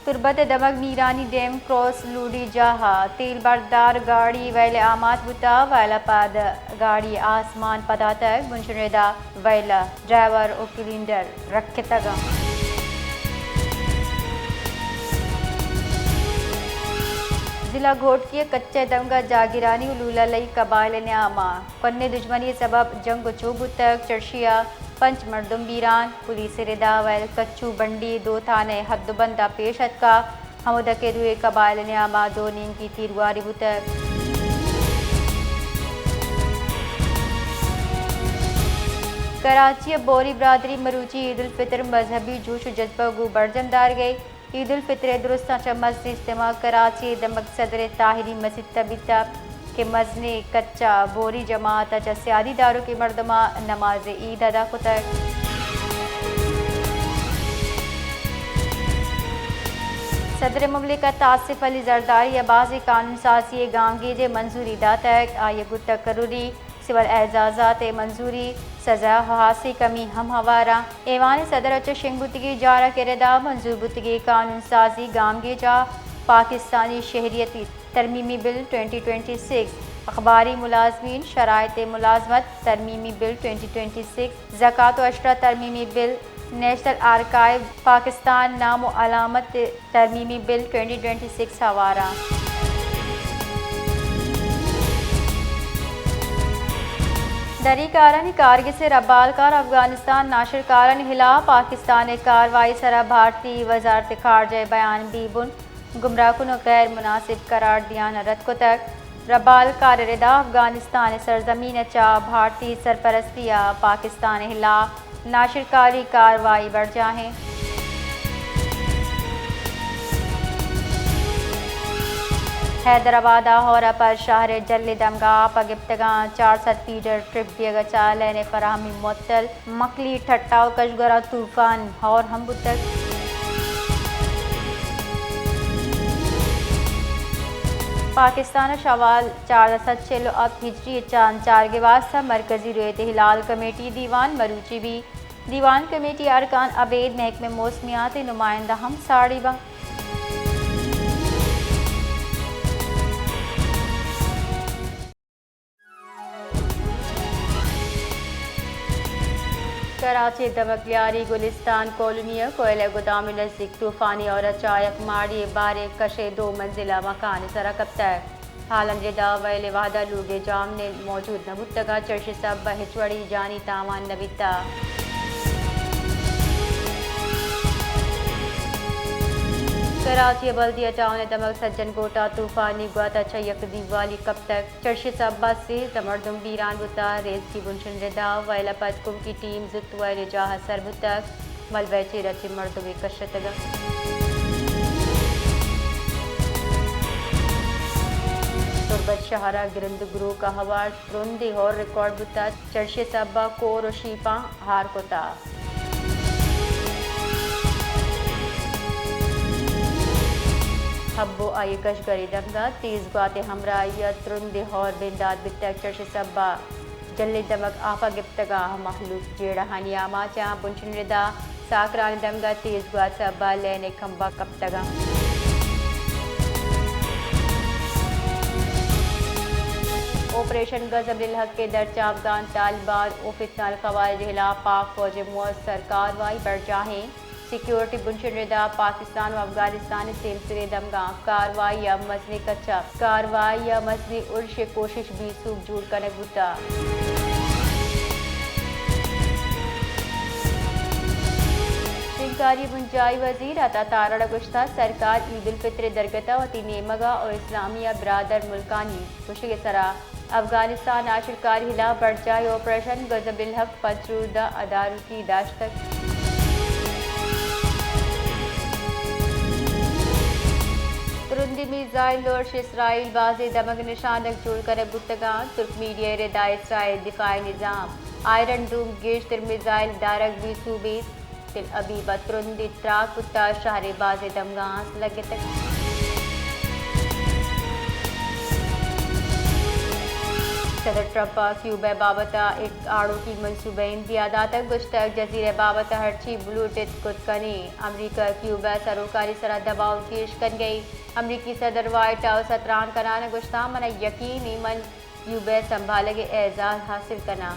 تربت ءِ دمگ Mirani dam cross Lohri جاہ ءَ تیل بردار گاڑی ویل ءَ آماچ بوتگ، ویل ءَ پد گاڑی آسمان پداتگ، بنشن رد ءَ ویل ءِ ڈرائیور ءُ کلینڈر رکتگ اَنت۔ ضلع گھوٹکی ءِ کچ ءِ دمگ ءَ جاگیرانی ءُ لولہ لئی قبائل ءِ نیام ءَ کھن ءِ دژمنی ءِ سبب جنگ ءُ چوک بوتگ، چرشی ءَ پنچ مردم بیران، پولیس ءِ رد ءَ ویل کچو بنڈی دو تھانہ ءِ حد ءُ بند ءَ پیش اتکگ، ہمودا کہ دوئیں قبائل ءِ نیام ءَ دو نیمگی تیرگواری بوتگ۔ کراچی ءِ بوری برادری مروچی عید الفطر مذہبی جوش ءُ جذبہ ءَ گوں برجم دارگ ءَ۔ عید الفطر ءِ درستاں چہ مزنیں اجتماع کراچی ءِ دمگ صدر ءِ طاہری مسیت ءَ بیتگ کہ مزنیں کچ ءَ بوری جماعت ءَ چہ سیادی داروکیں مردماں نماز عید ادا کتگ۔ صدر مملکت آصف علی زرداری ءَ بازیں قانون سازی ءِ گامگیج ءِ منظوری داتگ، آئی ءَ گوں تقرری سول اعزازات ءِ منظوری، سزا ءِ ہاسیں کمی ہم ہوار اَنت۔ ایوان صدر ءَ چہ شنگ بوتگیں جارک ءِ رد ءَ منظور بوتگیں قانون سازی گامگیج ءَ پاکستانی شہریتی ترمیمی بل ٹوئنٹی ٹوئنٹی سکس، اخباری ملازمین شرائط ملازمت ترمیمی بل ٹوئنٹی ٹوئنٹی سکس، زکوۃ و عشرہ ترمیمی بل، نیشنل آرکائیو پاکستان نام و علامت ترمیمی بل ٹوئنٹی ٹوئنٹی سکس ہوار اَنت۔ دری کارانی کارگس ءِ ربالکار افغانستان ناشرکارانی ہلاپ پاکستان ءِ کاروائی ءِ سرا بھارتی وزارت خارجہ ءِ بیان بی بن گمراہ کن و غیر مناسب قرار دیان ءَ رد کتگ۔ ربالکار ءِ ردا افغانستان ءِ سرزمین ءَ چہ بھارتی سرپرستی ءَ پاکستان ءِ ہلاپ ناشرکاری کاروائی برجاہ اِنت۔ حیدرآباد ءَ ہور ءَ پر شہر ءِ جھل ءِ دمگ ءَ آپ ءَ گپتگ اَنت، چار سد فیڈر ٹرپ دیگ ءَ چہ لین ءِ فراہمی معطل۔ مکلی ٹھٹہ و کشگورا طوفان ہور ہم بوتگ۔ پاکستان ءَ شوال چاردہ سد چل و ہپت ہجری ءِ چاند چارگ ءِ واستہ مرکزی رویت ہلال کمیٹی دیوان مروچی بیت۔ دیوان کمیٹی ارکان ابید محکمہ موسمیات ءِ نمائندہ ہم ساڑی بنت۔ کراچی ءِ دمگ لیاری گلستان کالونی ءِ کوئلہ گدام ءِ نزیک طوفانی ہور ءَ چہ یک ماڑی ءِ باریں کش ءِ دو منزلہ مکان ءِ سرا کپتگ۔ حالانی ردا ویل ءِ وہدا لوگ ءِ جاہمنند موجود نہ بوتگ ءُ چرشی سبب ءَ ہچ وڑیں جانی تاوان نہ بیتگ۔ کراچی ءِ بلدیہ ٹاؤن ءِ دمگ سجن گوٹا طوفانی گوات ءَ چہ یک دیوالی کپتگ۔ چرشی سبب ءَ سیزدہ مردم بیران بوتگ، ریسکیو بنشن ردا ویل ءَ پد کمکی ٹیم زوت ویل ءِ جاہ ءَ سر بوتگ، ملبہ ءِ چیر ءَ چہ مردمے کشتگ۔ تربت شہر ءَ گرند گروک ءَ ہوار ترندیں ہور ریکارڈ بوتگ، چرشی سبب ءَ کور و شیپاں ہار کتگ۔ حب و آئی کشگری دمگ ءَ تیز گوات ءِ ہمراہی ءَ ترندیں ہور بندات بیتگ، چرشی سبب ءَ جھل ءِ دمگ آپ ءَ گپتگ ءُ مہلوک جیڑہانی آماچ اَنت۔ بنشن ردا ساکران ءِ دمگ ءَ تیز گوات سبب ءَ لین ءِ کمبہ کپتگ اَنت۔ آپریشن غضب للحق ءِ درچ ءَ افغان طالبان و فتنہ الخوارج ءِ ہلاپ پاک فوج ءِ مؤثر کاروائی برجاہ اِنت۔ سیکیورٹی بنشن ردا پاکستان و افغانستان ءِ سیمسر ءِ دمگاں کاروائی ءِ مزنیں کچ ءَ کاروائی ءِ مزنیں ارش ءِ کوشش بے سوب جوڑ کنگ بوتگ۔ شنگکاری ءِ بنجاہی وزیر عطا تارڑ ءَ گوشتگ، سرکار عید الفطر ءِ درگت ءَ وتی نیمگ ءَ و اسلامیہ برادر ملکانی کشگ ءِ سرا افغانستان ءِ ناشرکاری ہلاپ برجاہی آپریشن غضب للحق پنچ روزہ ءَ داروکی داشتگ۔ ترندیں میزائل ءِ ارش اسرائیل ءِ بازیں دمگ نشانگ جوڑ کنگ بوتگ اَنت۔ ترک میڈیا ءِ ردا اسرائیل ءِ دفاعی نظام آئرن ڈوم گیشتر میزائل دارگ بے سوب اِنت۔ تل ابیب ءَ ترندیں تراک بوتگ، شہر ءِ بازیں دمگاں آس لگتگ۔ صدر ٹرمپ ءَ کیوبا ءِ بابت ءَ یک آڑوکی منصوبہ ءِ امتیاز داتگ، گوشتگ جزیرہ ءِ بابت ءَ ہرچی بلوٹ ایت کت کنیں۔ امریکہ کیوبا ءِ سروکاری سرا دباؤ گیش کنگ ءَ ایں۔ امریکی صدر وائٹ ہاؤس ءَ تران کنان ءَ گوشتاں، من ءَ یقین ایں من کیوبا ءِ سنبھالگ ءِ اعزاز حاصل کناں۔